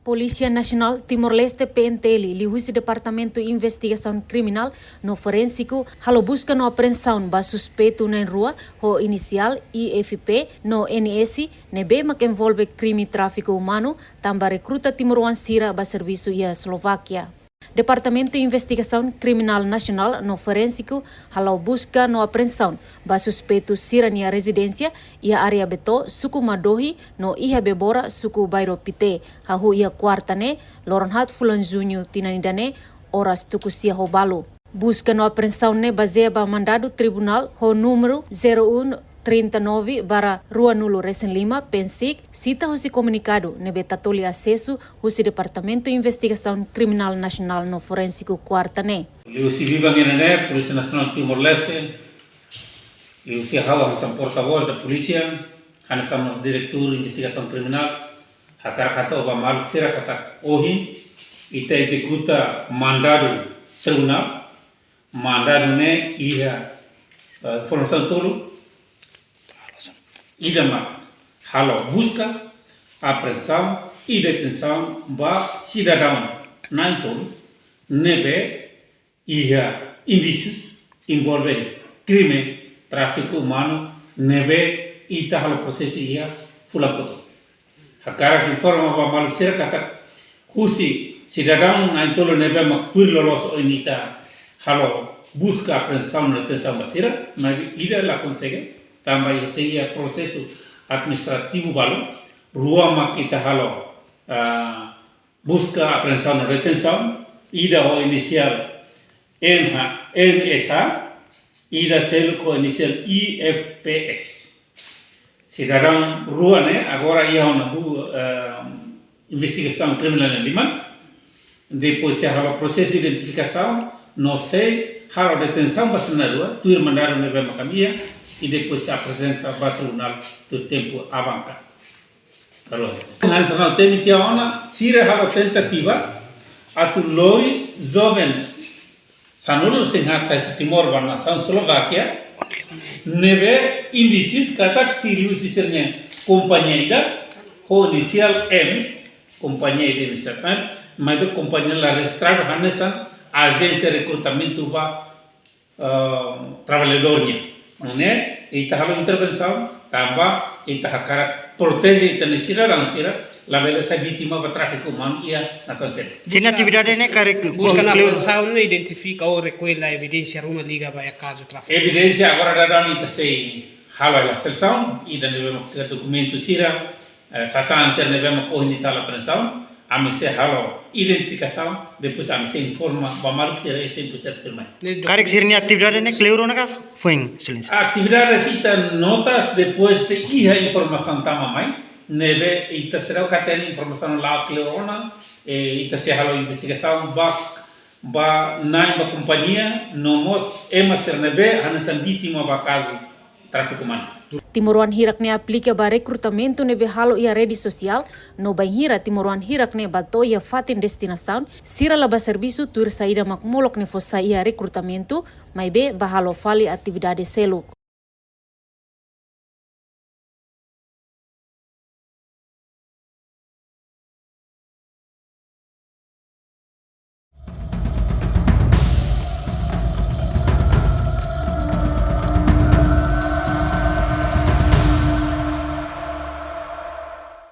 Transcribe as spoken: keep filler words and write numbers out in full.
Polísia Nasionál Timor-Leste, P N T L, liuhusi Departamentu Investigasaun Kriminál no Forénsiku, halo buska no apreensaun ba suspeitu na'in rua ho inisiál I F P no N S, ne'ebé mak envolve krime tráfiku umanu, tanba rekruta timoroan sira ba servisu iha Eslovákia. Departamentu Investigasaun Kriminál Nasionál no Forénsiku hala'o buska no apreensaun ba suspeitu sira-nia rezidénsia iha área Beto, suku Madohi, no iha Bebora, suku Bairro Pité, hahú iha kuarta ne'e, loron haat fulan Juñu tinan ida-ne'e, oras tuku sia ho balu. Buska no apreensaun ne'e bazeia ba mandadu tribunál ho númeru zero um trinta e nove barra rua nulu resin lima, PENSIC, sita husi komunikadu ne'ebé Tatoli asesu husi Departamentu Investigasaun Kriminál Nasionál no Forénsiku kuarta ne'e. Liuhusi biban ida-ne'e, Polísia Nasionál Timor-Leste, liuhusi ha'u hanesan portavós da polísia, hanesan mós Diretór Investigasaun Kriminál, hakarak hato'o ba maluk sira katak ohin ita ezekuta mandadu tribunál, mandadu ne'e iha, eh, informasaun tolu, ida mak halo buska, apreensaun i detensaun ba sidadaun na'in tolu ne'ebé iha indísius envolve krime tráfiku umanu ne'ebé ita halo prosesu iha fulan kotuk. Hakarak informa ba maluk sira katak husi sidadaun na'in tolu ne'ebé mak tuir loloos ohin ita halo buska, apreensaun no detensaun ba sira, maibé ida la konsege, tanba iha sei iha prosesu administrativu balu, rua mak ita halo, ah, buska, apreensaun no detensaun, ida ho inisiál N H, N S H, ida seluk ho inisiál I F P S. Sidadaun rua ne'e agora iha ona bu, eh, investigasaun kriminál nia liman. Depois sei halo prosesu identifikasaun, no sei halo detensaun ba sira na'in rua, tuir mandadu ne'ebé mak ami iha, i depois sei aprezenta ba tribunál tuir tempu aban ka. Terus. Hanesan ha'u temi tiha ona, sira halo tentativa atu lori joven sanulu-resin-haat sai husi Timor ba nasaun Eslovákia, ne'ebé indísius katak sei liuhusi sira-nia kompañia ida ho inisiál M, kompañia ida inisiál M, maibé kompañia la rejistradu, hanesan ajénsia rekrutamentu ba, ah, traballadór nian. Nune'e ita halo intervensaun, tanba ita hakarak proteje ita-nia sidadaun sira, labele sai vítima ba tráfiku umanu iha nasaun seluk. Sira-nia atividade ne'e karik buska no kleur. Apreensaun ne'e identifika ou rekolla evidénsia ruma liga ba iha kazu tráfiku? Evidénsia agora daudaun ita sei halo hela selesaun, ida-ne'e mak dokumentu sira, eh, sasán sira ne'ebé mak ohin ita halo apreensaun, ami sei halo identifikasaun, depois ami sei informa ba maluk sira iha tempu sertu mai. Karik sira-nia atividade ne'e kleur ona ka foin, Exelénsia? Atividade sei ita nota depois de iha informasaun tama mai, ne'ebé ita seidauk hatene informasaun la kleur ona, eh, ita sei halo investigasaun ba, ba na'in ba kompañia, no mós ema sira ne'ebé hanesan vítima ba kazu tráfiku umanu. Timoroan hirak ne'e aplika ba rekrutamentu ne'ebé halo iha rede sosiál, no bainhira timoroan hirak ne'e ba to'o iha fatin destinasaun, sira la ba servisu tuir saida mak molok ne'e fó sai iha rekrutamentu, maibé ba halo fali atividade seluk.